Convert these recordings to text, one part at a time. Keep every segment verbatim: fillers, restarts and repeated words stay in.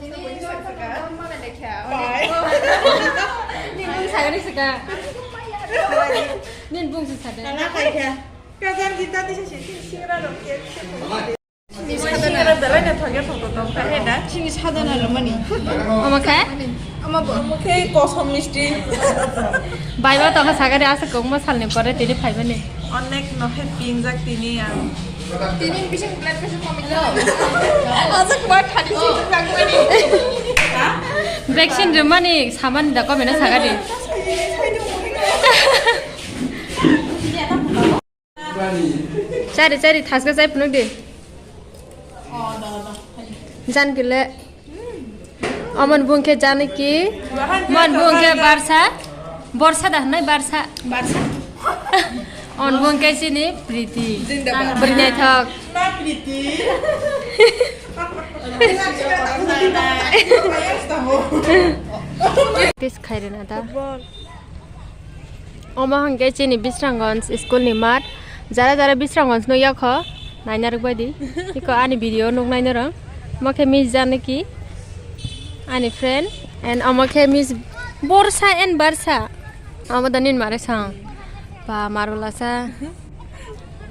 Nini bung sagani sika. Nini bung si sade. Tanga kai kha. Kajan kita di sisi singra rok ke. Singra belai na thangya thangto tong kha he na. Sini sadana lo mani. Ama kha? Ama bo. Ama khe kosom misti. Baiba tongkha sagari asa kongma salni pore tini phaimani. Onek no he pinjak tini ang. Tini bising blood pressure komi kha. Asa kwa thani si thangmani. Vaccine rwmani samani da komena sagari. Chari chari thaska chai phunuk di. Jan kile. Oman bung khe Janaki. Man bung khe Barsa. Borsa da hwnwi Barsa. Barsa. On bung khe chini Priti. Zindabad. Bwrwi naithok. Na Priti. Tis khairina da. Football. Omo hwnkhe chini Bisramganj school ni mat. Jara jara Bisramganj no yakho naina rwk bai di. Iko ani video nuk naina rwng. Omo khe Miss Janaki, ani friend, and omo khe Miss Borsa and Barsa. Omo da nin mare sang. Ba marwlasa.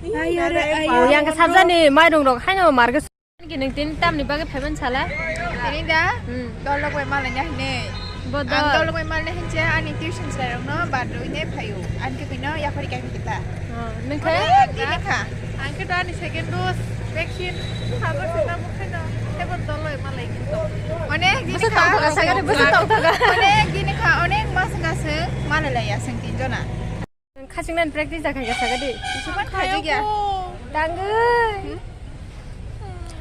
Ayo re, ayo. Yang khe sajani mairung rok haino mar khe. Ki nung tin tamni bagwi phaiman sala? Tini da? Hmm. Dol lok bai malai na hine. Bo dol. Ang dol lok bai malai na hinse ani tuition chwrai rok no bad rwi ne phaio. Ang khe bino yapari kai kita. Oh, nung khe? Onek din kha. Ang khe to ani second dose vaccine. Habo sina mukhe no. Hebo dol lok bai malai kinto. Onek din kha. Bwsa tong thaga, bwsa tong thaga. Onek din kha, onek mas wngkha se malai lai ya seng tin jona. Khachiknani practice da khaika saga di. Supan khaijak ya. Tangwi.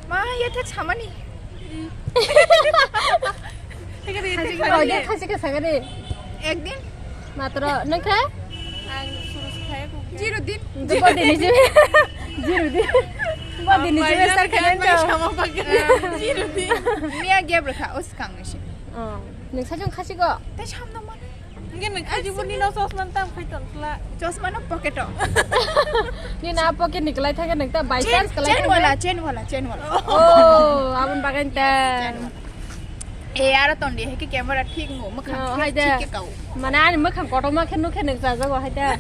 Ma ya thak samani. Khachiknani. Khachika saga di. Ekdin. Matro nang kha? Ang suru khaya ko. Zero din. Bo dini jibi. Zero din. Bo dini jibi sar khana to. Zero din. Miya gap rakha os kang nisi. Oh, nang sajong khachiko. Te samno mana. Hingke nang khaji bo nino chosma tam khai tong khla. Chosma no pocket o. Ni na pocket ni kelai thangke nang ta by chance kelai chain thangke. Wala, chain wala, chain wala. Oh, abon bagan ta. Chain wala. E, aro ton di, heke camera thik ngo, mwkhang thik ke kau. Oh, hai da. Mane ani mwkhang kotorma khe nukhe nang chajago hai da.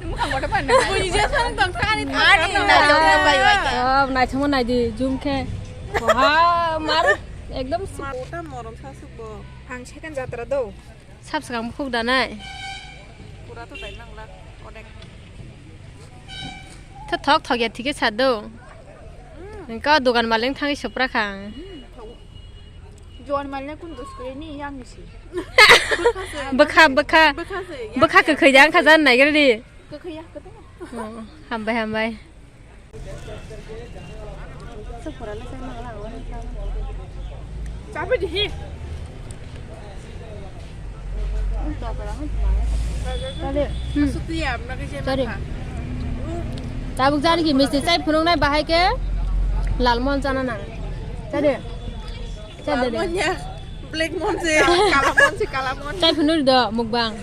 Mwkhang kotorma nang. Bui je sang tong thani. Ani na jok na bai bai ta. Oh, naithokma naidi, zoom khe. Wah, mar, ekdom. Mar ota morom sa suk bo. Ang second jatra do. Sab swkang bukhuk danai. Pura to dai nang la, onek. Tho thok thok ya thike sa do. Engka dogan maleng thangwi sopra kha ang. Joan maleng kun dos kre ni yang si. Bwkha, bwkha. Bwkha se, ya. Bwkha kwkhwi da wngkha jan nai gari. Kwkhwi ya, kwtang. Oh, hambai, hambai. Sorry. Tabuk jani ki misti chai phunuknai bahai ke lalmon chana nang. Chade. Chade. Lalmon ya. Black mon se, kala mon se, kala mon. Chai phunuk do mukbang.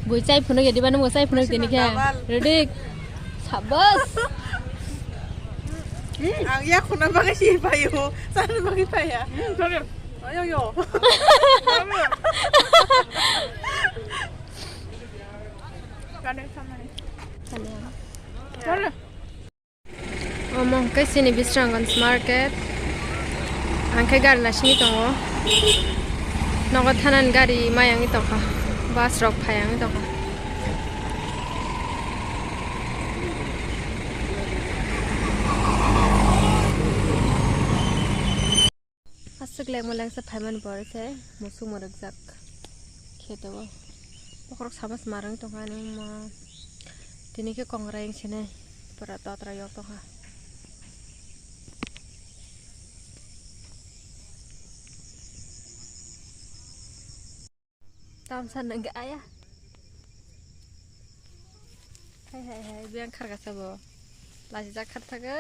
Bui chai phunuk ya diba nung chai phunuk tini khe. Ready? Sabas. Ang ya khuna bagwi si payo. Sana bagwi paya. Ayo yo. Kane samani. Kane. Omo hwnkhe chini Bisramganj market. Ang khe gari naisingwi tongo. Nogo thanani gari mai wngwi tongkha. Bus rok phai wngwi tongkha. Aswk lengma lengsa phaimani borok se musuk mwrwkjak kheto o. Bokhorok sama se marwng tongkha ani wngma tini khe kongrai wngsinai pura totra yok tongkha. Tamsa nang aya. Hai hai hai, biang kharga sabo. Lajijak kharthago.